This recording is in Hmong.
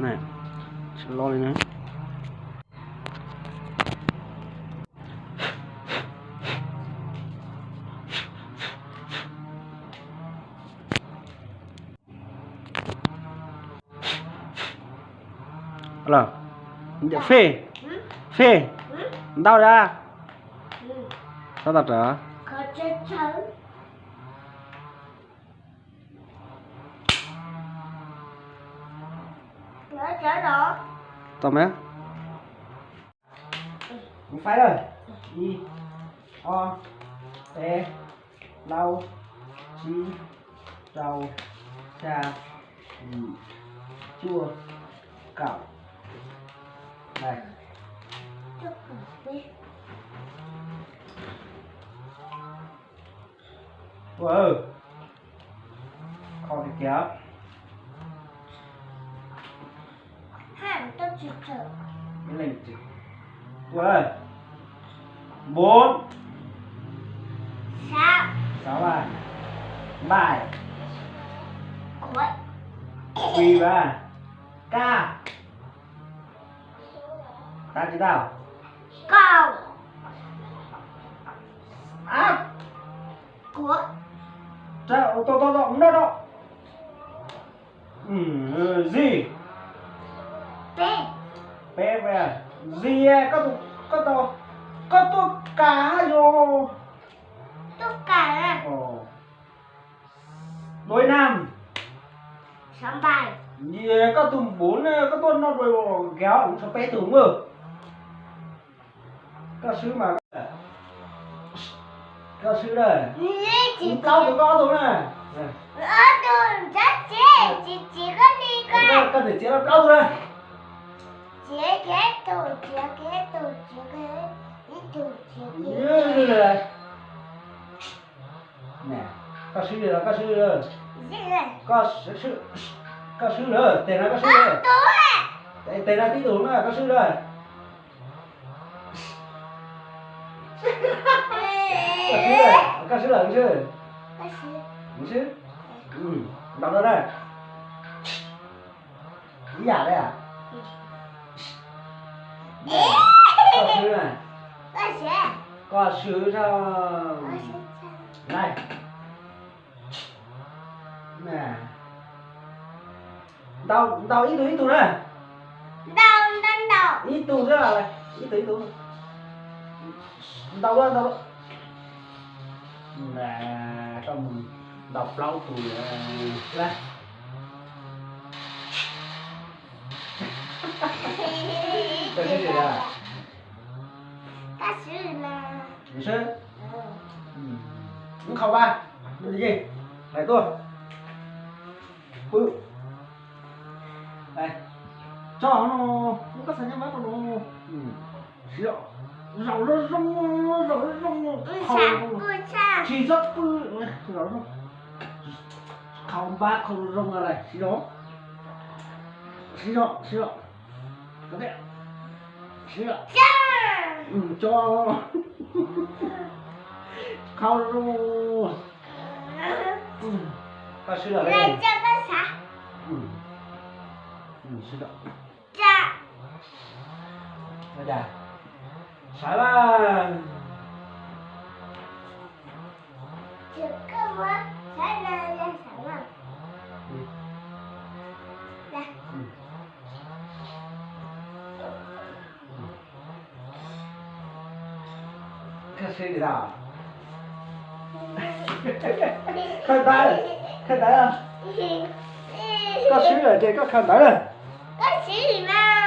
Tsis loj li na. Fij, Fij, ntau a. Sab tau rawv. Tau me. Kuv faib lawm. Ib, ob, peb, plaub, tsib, rau, xya, yim, cuaj, kaum. Ua, kho tiag tiag. Ua, bốn, sáu ba, bảy, bảy ba, K. Tám chưa tau? Áp. Tau, tau, tau, no, no. Gì? Peb. Peb, peb. Gì, koj tus, koj tus, koj tuaj kas hab yog? Tuaj kas. Ồ. Đối năm. Sáu bảy. Gì, koj tus bốn, koj tuaj no rồi kéo, sáu peb tus maj. Koj swb mas, koj swb na. Plaub tus koj ob tug na. Koj niam txiav los plaub tug na. Koj swb li los koj swb li. Koj swb, koj swb lawm, tes no koj swb lawm. Tes no tib tug na, koj swb lawm. Koj swb lawm, koj swb. Koj swb. Ntaus no na. Ib yam li. Koj swb na. Koj swb tso. Lais. Ntaus, ntaus ib tug ib tug na. Ib tug xwb, ib tug ib tug. Ntaus, ntaus. Koj mus ntaus plaub tug lawm. Koj swb li a? Koj swb. Koj swb. Ib qho ba, lais tuaj. Pw. Tso no, koj txhais nyob mab rau no. Siv zaum zoo zoo, zaum zoo zoo. Tsis txhob pw, zaum zoo. Qhau npab qhau zoo zoo lais, siv zog. Siv zog, siv zog. Siv zog. Tso. Qhau zoo. Koj swb lawm. Sawv lawm. Koj swb li tau. Khaws ntawv, khaws ntawv. Koj swb lawm ces koj khaws ntawv lawm. Koj swb li mas.